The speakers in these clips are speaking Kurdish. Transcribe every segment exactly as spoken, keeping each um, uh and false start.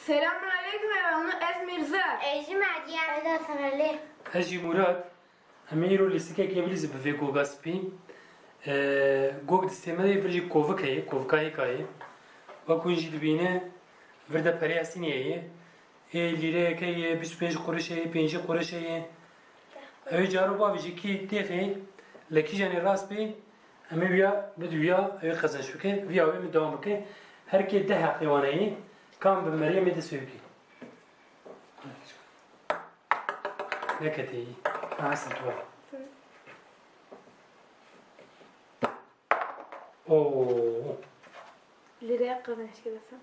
Selamun aleyküm, ez Mirza. Ez jî Meryem. Ez Hasan Elî. Ez jî Murat. Em ê îro lîstikekê bilîzin bi vê goga spî. Ee, gog distê me de vir jî kovik heye, kovika hêka ye. Wek hûn jî dibîne, vir de perê hesînê ye. Ê lîreyeke ye, bîst û pênc qurişe ye, pêncî qurişe ye. Ew ê caro bavêje kî têxê, li kîjanê rast bê, em ê wîya bidin wîya, ew ê qezenç bike, vîya wê min dewam bike. Her kê deh heqê wan heye, ka em bi Meryemê dest pê bike. Neketê yî. Ha, Hesen, tu were. Oo. Liraya kazanç gelirse.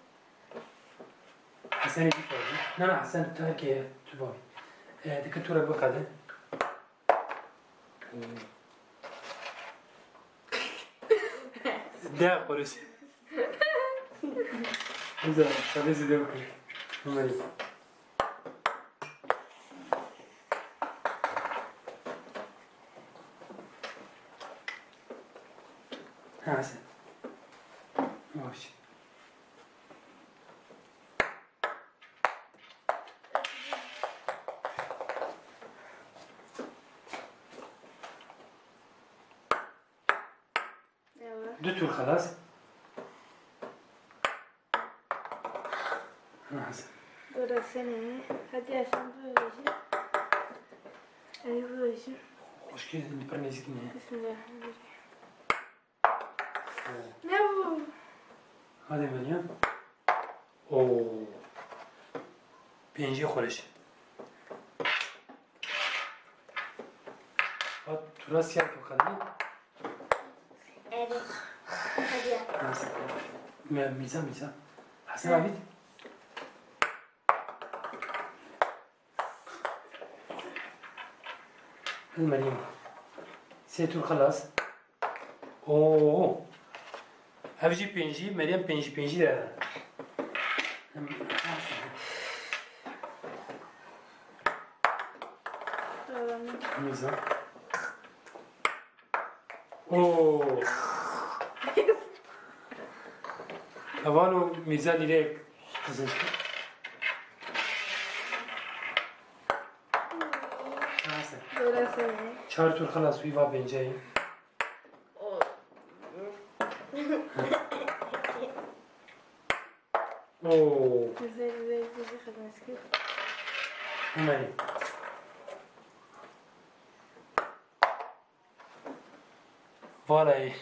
Hesenê dî fazla. Na, na, Hesen terkê tu bavî. E, dike tu re biqede. Deh kuruş. Güzel, tabii size bakın. Umarım. Ha, sen. Yavaş. Ewa. Du tur xelas. Ha, Hesen. Dora sene. Hadi Hesen, buyur. Hadi buyur. Hoş geldin, bir nezih ne? Bismillahirrahmanirrahim. Ne bu? Hadi Meryem. Oo. Pêncî xweş. Hat, tu rastî ya tu xelî? Evet. Hadi ya. Nasıl? Me-, Mîza, Mîza. Hesen abi. Meryem. Sê tur xelas. Oo. Ev jî pêncî, Meryem pêncî pêncî de. Mîza. Oo. Evan û Mîza lîrek qizil. Nasıl? Böyle seni. Çar tur xelas wî va pênceyê. Oo. Güzel, güzel, güzel, güzel. Hemen. Vallahi.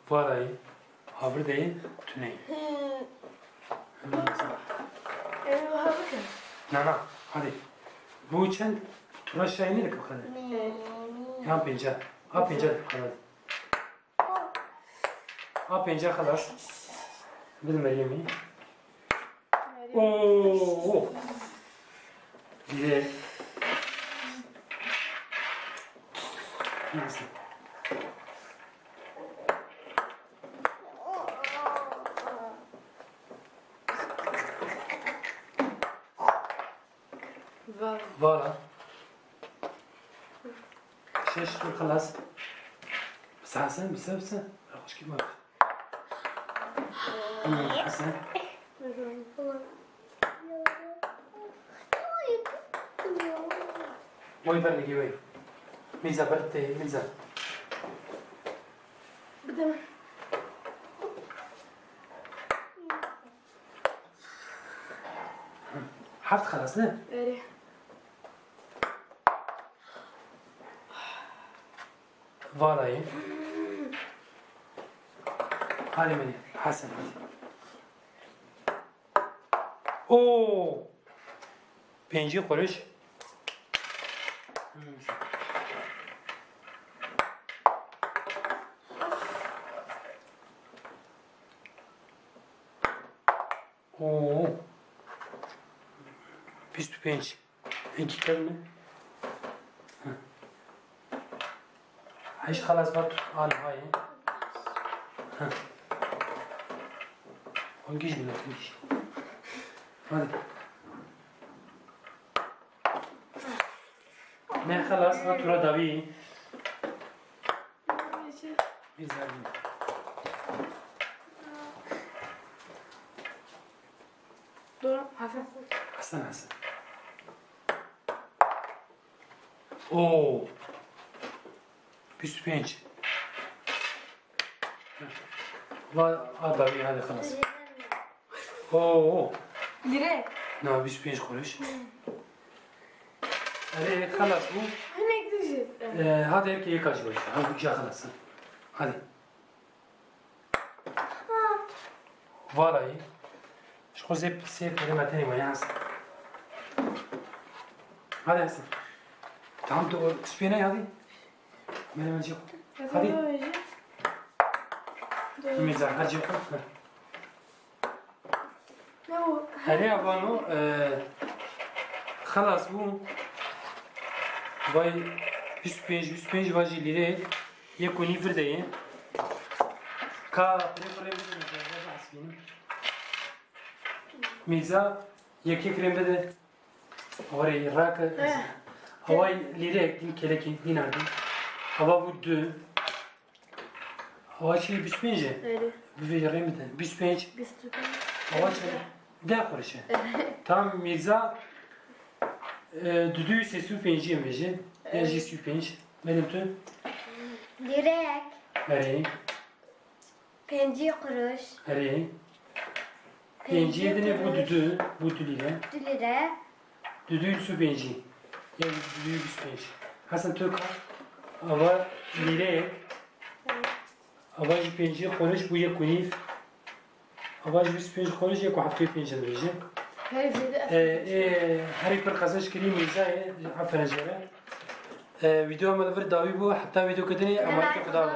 Vallahi. Havir de tune. Hmm. Hemen. Ee, havir. Na, na, hadi. Bu çend tura şahinî de kadar. Yan pênca. Ha, pênca de kadar. Ha, pênca xelas. Bid Meryemî. Oo. Dide. Nasıl? Vala. Vala. Şeş tur xelas. Bise Hesen, bise, bise. Xweşkî me. Hmm, Hesen. Oy, ber nigî wey. Mîza, ber tê, Mîza. Bide min. Heft xelas ne? Erê. Valayê. Hadi Melî, Hesen, hadi. Oo! Pêncî quruş. Oo. Bîst û pênc. Hinkî kevn e. Heh. Heşt xelas vat an hayê. Heh. Hûn gîj dime, gîj. Hadi. Ne xelas, va tura dawî. Mîza. Doğru. Hasan. Hasan, Hasan. Oo. Bîst û pênc. Va, a dawî, hadi xelas. Oo. Lire. Na, bîst û pênc kuruş. Erê, xelas bû. Hinek dijî. Ee, hadi her kê yeka jî baş. Hadi, ja xelas. Hadi. Vallahi. Ji xwe zê sê pere me tenê maye Hasan. Hadi Hasan. Tamam, tu spêne hadi. Mene mene. Hadi. Mîrza, her cî xwe. Ne bu? Herê avano, e, xelas bû. Vay, bîst û pênc, bîst û pênc vajî lîrê. Yek û nîv vir de ye. Ka pirê pirê bide, Mîrza, ez bihesibînim. Mîrza, yek yek rê bide. Awa rê rake. Eh. Awa lîrek din, kelekî dînar din. Awa bû du. Awa çi, bîst û pênc e? Erê. Bi vê rê bide. Bîst û pênc. Bîst û pênc. Awa çi? Deh kuruş e. Tam Mîrza, e, dudu sê sî û pêncî em bêje. Ya jî sî û pênc. Benim tu? Lîrek. Erê. Pêncî kuruş. Erê. Pêncî dinê bû kuruş. Dudu, bû du lîre. Du lîre. Dudu sî û pêncî. Ya dudu bîst û pênc. Hasan tu ka, ava lîreyek. Ava jî pêncî kuruş bû yek û nîv. Ava jî bîst û pênc kuruş yek û heftê û pênc em bêje. Hey, zêde. E, e, herî pir qezenç kirî Mîrzayê, aferin jê re. E, vîdeoya me li vir dawî bû, heta vîdeoke dinê, emanetê Xuda bin.